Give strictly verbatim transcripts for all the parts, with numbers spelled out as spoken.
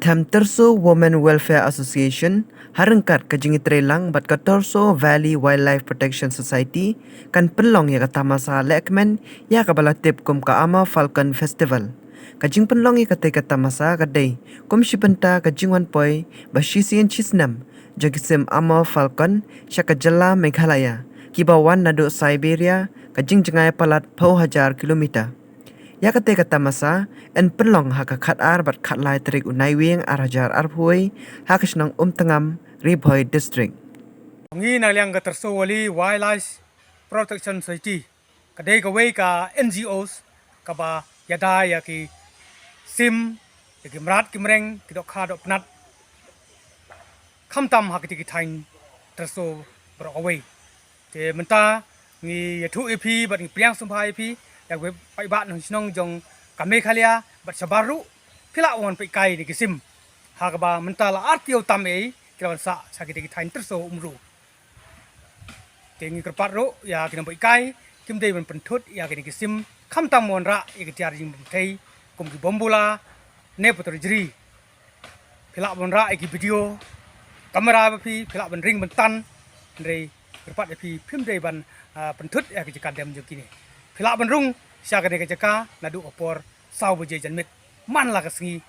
Ka Terso Women Welfare Association, ha ryngkat ka jingïatreilang bad ka Terso Valley Wildlife Protection Society, kan pynlong ïa ka tamasa lehkmen ïa kaba la tip kum ka Amur Falcon Festival. Ka jingpynlong ïa katei ka tamasa ka dei kum shi bynta ka jingwan poi ba shisien shisnem jong ki sim Amur Falcon sha ka jylla Meghalaya, kiba wan naduh Siberia, ka jingjngai palat phew hajar kilometer. Ïa katei ka tamasa yn pynlong ha ka khatar bad khatlai tarik u Naiwieng ar hajar arphew wei, ha ka shnong Umtngam, Ri Bhoi District. Ngi na liang ka Terso Valley Wildlife Protection Society, ka dei kawei ka N G Os kaba ïada ïa ki sim, ïa ki mrad ki mreng, ki dohkha dohpnat, khamtam ha kiti ki thaiñ Terso baroh kawei. Te mynta ngi ïathuh ïa phi bad ngi pdiang sngewbha ïa phi, ïa kawei paidbah nongshong shnong jong ka Meghalaya bad shabar ruh, phi lah wan peit kai ïa kine ki sim. Ha kaba mynta la artiew tam ei ki la wan sah sha kiti ki thaiñ Terso Umru. Te ngi kyrpad ruh ïa ki nongpeit kai, kim dei ban pynthut ïa kine ki sim, khamtam wanrah ïa ki tiar jingpynthei kum ki bombula ne photo jri. Phi lah ban rah ïa ki video camera ba phi, phi lah ban ring ban tan. Hynrei kyrpad ïa phi, phim dei ban, ah, pynthut ïa ki jaka dem jong kine. Phi lah ban rung sha kane ka jaka naduh ka por saw baje janmiet man la ka sngi.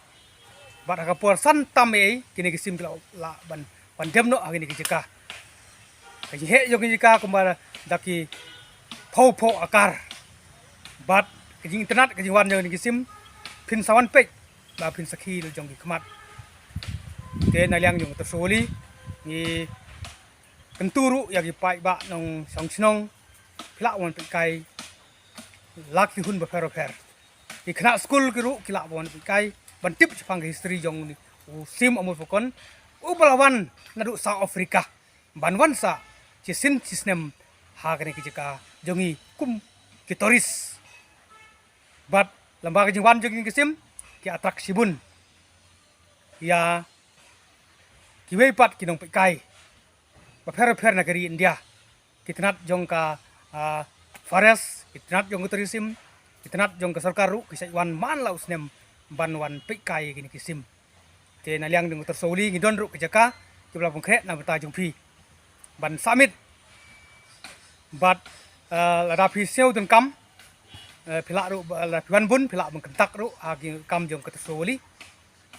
Bad ha ka por san tam ei, kine ki sim ki lah, lah ban, ban dem noh ha kine ki jaka. Ka jingheh jong kine ki jaka kumba da ki phew phew akar. Bad ka jingitynnad ka jingwan jong kine ki sim, phin sa wan peit ba phin sakhi la jong ki khmat. Te na liang jong ka Terso Valley ngi kyntu ruh ïa ki paidbah nongshong shnong, phi lah wan peit kai la ki hun bapher bapher. Ki khynnah skul ki ruh ki lah ban peit kai ban tip shaphang ka history jong une u sim Amur Falcon, uba la wan naduh South Africa ban wan sah shisien shisnem ha kane ka jaka jong ngi kum ki tourist. Bad lyngba ka jingwan jong kine ki sim ki attract shibun ïa kiwei pat ki nongpeit kai bapher bapher na ka ri India. Ki tnat jong ka, ah, forest, ki tnat jong ka tourism, ki tnat jong ka sorkar ruh ki shait wan man la u snem ban wan peit kai ïa kine ki sim. Te na liang jong ka Terso Valley ngi don ruh ka jaka kiba la pynkhreh na bynta jong phi ban submit. Bad, ah, lada phi sngew donkam, eh, phi lah ruh, lada phi wan bun phi lah ban kyntak ruh ha ki kam jong ka Terso Valley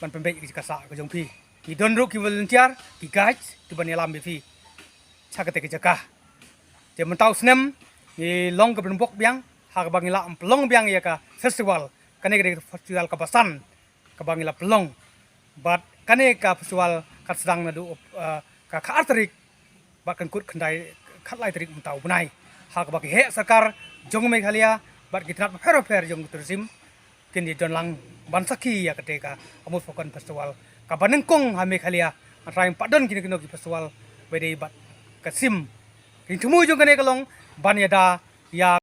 ban pynbeit ïa ka jaka sah ka jong phi. Ngi don ruh ki volunteer, ki guide kiban ïalam ïa phi sha katei ka jaka. Te mynta u snem ngi long ka pynbok biang ha kaba ngi la pynlong biang ïa ka festival. Kane ka dei ka festival kaba san kaba ngi la pynlong. Bad kane ka festival ka sdang naduh, eh, ka khatar tarik bad kan kut khyndai, khatlai tarik mynta u bnai. Ha kaba ki heh sorkar jong Meghalaya bad ki tnat bapher bapher jong ka tourism kin ïa don lang ban sakhi ïa katei ka Amur Falcon Festival kaba nyngkong ha Meghalaya. Hynrei ym pat don kino kino ki festival ba dei bad ka sim. Ka jingthmu jong kane ka long ban ïada ïa